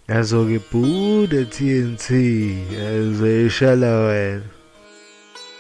Nazo-ke bhuda TNT uzoyishala wena.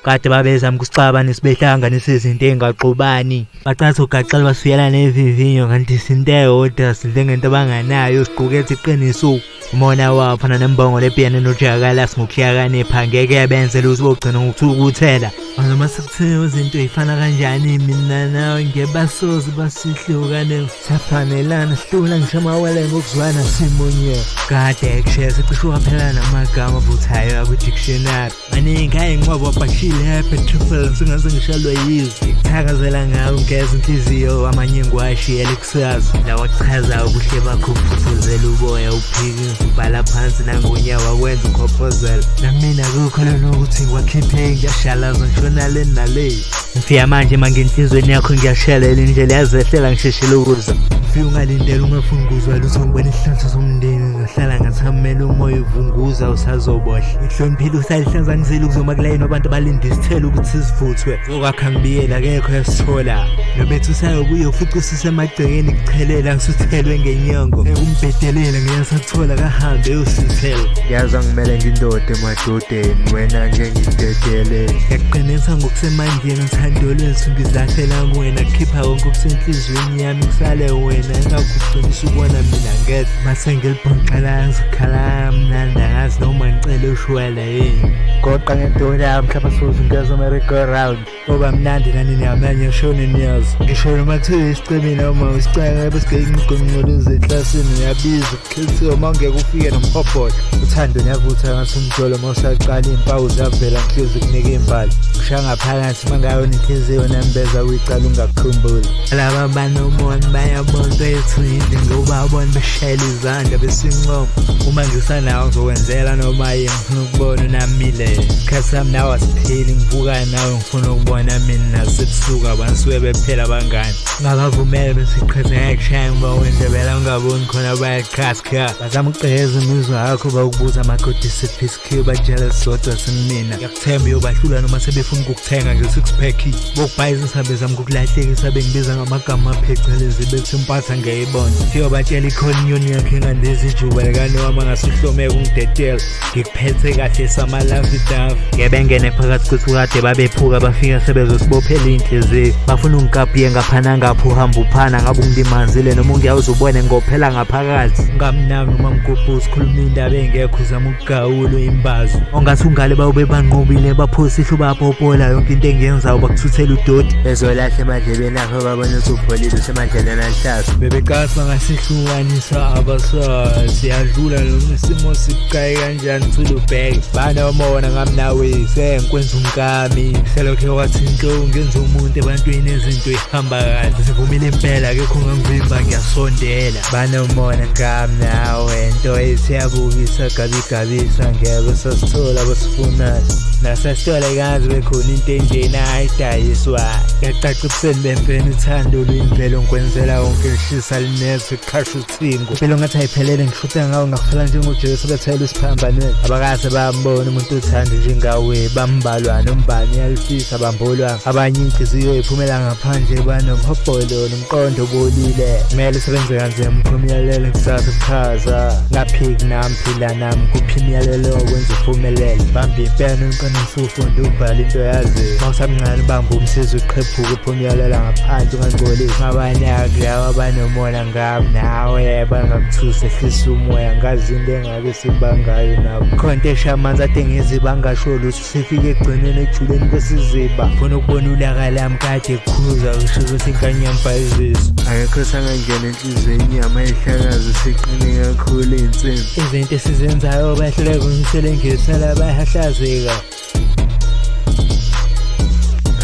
Kade babezama ukusixabanisa behlanganisa izinto ey'ngaxubani. Baqatha ugaxela basuyela nevivinyo kanti sinto eyodwa sidle ngento abanganayo siqukethe iqiniso. Umona wabo fana nembongolo ebhiyane nojakalasi ngokuhlakanipha ngeke benze lutho bogcina ngokuthukuthela. Noma sekuthiwa izinto y'fana kanjani mina nawe ngebasoze basihlukane. Safanelana sihlula ngisho amawele ngokuzwana simunye. Kade kushesa cishe waphela namagama avuthayo akwi-dictionary. Maningi ayinqwaba wabhashile happy triple singaze ngishalwe yizwi. Ngithakazela ngawe ngigeza inhliziyo amanye ngiwashiyele kusasa. Lawa kuchazayo ubuhle bakho uphuphuzela uboya uphike ubhala phansi nangonyawo akwenza ukhophozela. Namina akukho lona ukuthi ngiwakhiphe ngiyashalaza ngishona le nale. Ngifika manje manje enhlizweni yakho ngiyashelela indlela yazehlela ngisheshela ukuza. Ngifika ungalindela ungafuni kuzwa lutho ngibona isihlanhla somndeni ngahlala ngathamela umoya uvunguza usazobohla. Ngihloniphile usayihlanza ngizile ukuzoma kulayini wabantu abalinde isithelo ukuthi sivuthwe. Zokwakha ngibiyela akekho yasithola. Nobethi usayobuye ufice usisemagcekeni kuchelela usuthelwe ngenyongo. Ekumbhedelele ngiyasathola kahambe uyosithela. Ngiyazwa ngimele ngindoda emadodeni wena ngeke ngidedele. Ngiyakuqinisa ngokusemandleni uthando lwethu ngizilahlela kuwena khipha konke okusenhliziyweni yami kusale wena engakugcinisa ubona mina ngedwa mase ngilibhonqela ngizikhala kamnandi angazi noma ngicele ushwele yini. Goqa ngedola mhlaba soze ngezwa merry go round. Oba mnandi nani niyamanye shone niyazi. Ngisho noma kuthiwa isicemi noma usicenge bese inqonqolo eklasini uyabiza ukukhethiwe uma ungeke ufike nomhobholo. Uthando niyavutha ngathi umjolo uma usaqala iy'mpawu ziyavela ngihlezi kunika iy'mbali. Ngishaya ngaphakathi uma ngayo nenhliziyo nembeza kuyicala ungakukhumbuli. Laba banomona bayabona into yethu yinhle ngoba bona beshayela izandla besincoma. Uma ngisanawe ngizokwenzela noma yini ngifuna ukubona unamile. Isikhathi sami nawe asipheli ngivuka nawe ngifuna ukubona mina nasebusuku abantu suke bephela abangani. Ungabavumeli besiqhethe ngeke kushaya ngoba wendlebela ungaboni khona bayaqhaska. Bazama ukugqekeza imizwa yakho bakubuza amakoti siphi Khiba jealous sodwa singimina. Ngiyakuthemba uyobahlula noma sebefuna ukukuthenga nge-six pack. Bokubhayizisa bezama ukukulahlekisa bengibiza ngamagama aphecelezi bethi impatha ngiyayibona. Siyobatshela ikhona inyoni yakhe engandezi ijuba likanoma ngasuhlomeka ungidedela. Ngikuphethe kahle samalavi davi. Ngebengene phakathi kwethu kade babephuka bafika sebezosibophela iy'nhliziyo. Bafuna ungikapiye ngapha nangapha uhamba uphana ngabe ungilimazile noma ungiyawuze ubone ngophela ngaphakathi. Ungamnaki noma mgubhuzi khuluma indaba engekho uzama ukugawula imbazo. Ongathi ungale bawube banqobile baphosa ihlo bapopola yonke into engiyenzayo bakuthuthela udoti. Bezolahla emadlebeni akho babona ukuthi upholile usemadlelweni aluhlaza. Bebecasa bangasihlukanisa abasazi siyadlula noma isimo sibucayi kanjani thula ubheke. Banomona ngami nawe sengikwenza umkami selokhe wathi inhlo ngenza umuntu ebantwini izinto ihamba kahle. Sivumile impela akekho ongangivimba ngiyasondela. Banomona ngami nawe nto ethi yabukisa gabigabisa ngeke sasithola abasifunayo. Nasesitolo ayikaze bekhona into enjena ayidayiswa. Yacaca ebusweni bemfene uthando luyimvelo ngikwenzela wonke lishisa linethe kuqhasha uthingo. Impilo ngathi ayiphelele ngishutha ngawe ngakufela njengoJesu bethela isiphambanweni. Abakaze bambona umuntu uthando njengawe bambalwa nombani uyalifisa bambolwa abanye inhliziyo iphumela ngaphandle banomhobholo nomqondo obolile. Kumele usebenze kanzima uphumelele kusasa kuchaza ngaphiki nami phila nami kuphi imiyalelo okwenza uphumelele. Bamba impela uqinise ufunde ubhale into yazi. Mawusamncane ubamba umsizi uqhephuke uphumelela ngaphandle ungangcolisi. Ngabanaki laba abanomona ngami nawe bangakuthusa ehlisa umoya ngazi into engabe sibangayo nabo. Khona into eshaya amanzi ade ngiziba ngasho lutho sifike ekugcineni ekujuleni kwesiziba. Funa ukubona ulaka lami kade kukhuza kusho ukuthi inkanyamba izisu. Akekho osangangena enhliziyweni yami ayihlakaze siqine kakhulu iy'nsimbi. Izinto esizenzayo bahluleka ukuselengisela bayahlazeka.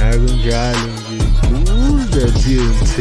Akunjalo nje. Buza TNT.